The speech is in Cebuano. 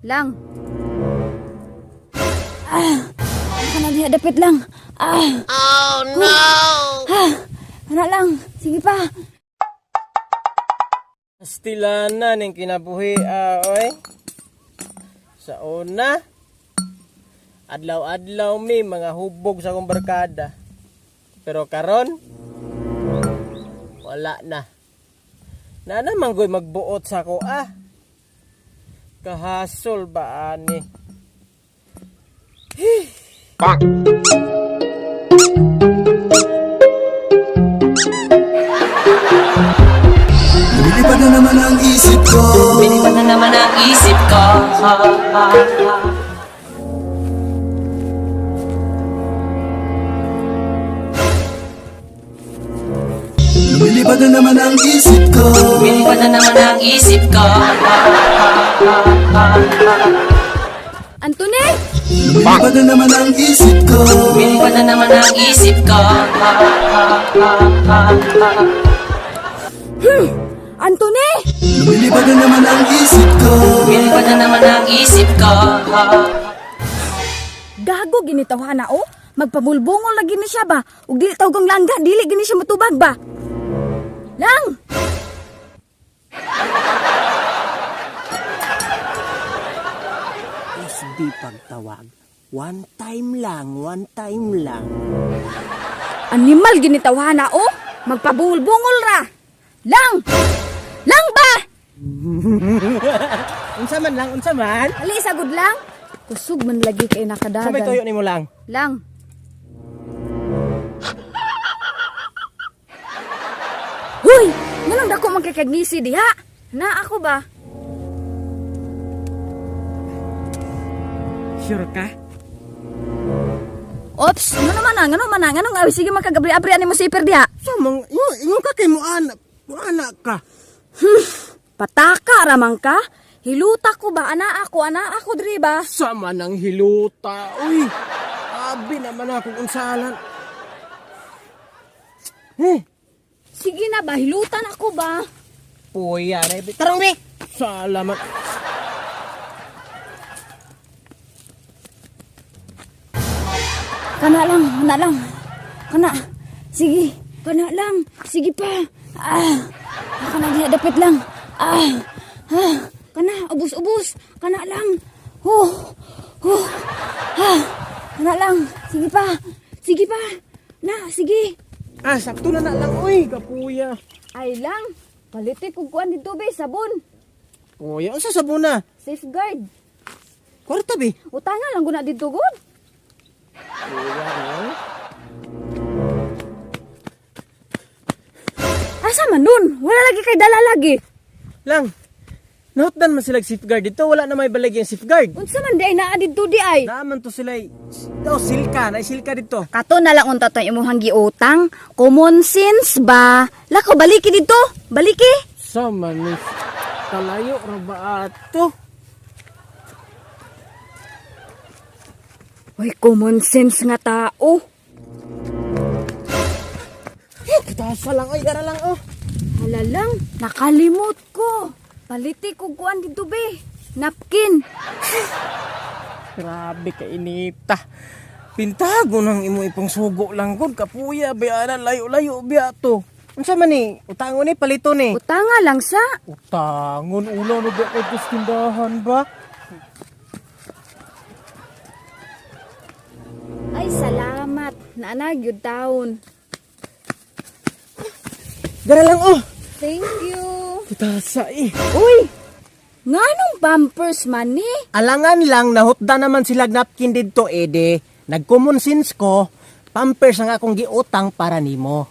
Lang. Ah, kana diha dapit lang. Ah. Oh no. Ah, kana lang. Sige pa. Stilana ning kinabuhi ah, oy. Sa una, adlaw-adlaw mi mga hubog sa akong barkada. Pero karon wala na. Na naman ko'y magbuot sa ko ah. Kahasol ba ani? Lumilipad na naman ang isip ko. Lumilipad na naman ang isip ko. Lumilipad na naman ang isip ko. Lumilipad na naman ang isip ko. Anthony! Lumilipad na naman ang isip ko. Lumilipad na naman ang isip ko. Anthony! Lumilipad na naman ang isip ko. Lumilipad na naman ang isip ko. Gago ginitawhana oh. Magpabulbungol lagi ni siya ba? Ug dili tawgang langga, dili gini siya motubag ba? Lang! SB pagtawag. One time lang, one time lang. Animal ginitawhana oh. Magpabungol-bungol ra. Lang! Lang ba? Unsa man lang, unsa man? Ali sagud lang. Kusog man lagi kay Sa may tuyo nakadagan. nimo lang. Lang. Huy! Nganong dako man kay kag ngisi diha? Na ako ba? Sure ka? Ops, ngano man na, ngano man na, nganong awi sige makagabri-abri ani mo siper diha. Sa mang ingon ka kay mo ana, mo ana ka. Pataka ramang ka? Hiluta ko ba? Ana ako diri ba? Sa man ang hiluta, uy. Abi naman ako kung unsalan. Eh, Sige na ba, hilutan ako ba? puya na ibi. Tarong bi. Salamat. Kana lang, kana lang. Kana. Sige, kana lang. Sige pa. Ah. Kana diha dapit lang. Ah. Ah. Kana, ubos-ubos. Kana lang. Huh. Huh. Ah. Kana lang. Sige pa. Sige pa. Na, sige. Ah, sakto na na lang, uy. Kapuya. Ay lang. Paliti kog kuan dito be, sabon. Puya, unsa sabon na? Safeguard. Kwarta bi. Utanga lang guna dito gud. Puya, no? Asa man nun? Wala lagi kay dala lagi. Lang. Nahutdan man sila safeguard dito, wala na may balig yung safeguard. Unsa man di ay naa dito di ay? Naaman to sila oh, silka, na silka dito. Kato na lang unta tong imuhang giutang. Common sense ba? Lako baliki dito. Baliki. Sa man ni kalayo ra ba ato? Uy, common sense nga tao. Kitasa lang ay ara lang oh. Hala lang, nakalimot ko. Paliti ko kuan dito be. Napkin. Grabe ka inita. Pintago nang imo ipang sugo lang gud kapuya biya na layo-layo biya to. Unsa man ni? Utangon ni palito ni. Utanga lang sa. Utangon ulo no biya kay tindahan ba? Ay, salamat. Naana gyud taon. Dara lang oh. Thank you. Kitasa eh. Uy, nganong pampers man ni? Alangan lang nahutda naman sila napkin didto ede. Nag common sense ko, pampers ang akong giutang para nimo.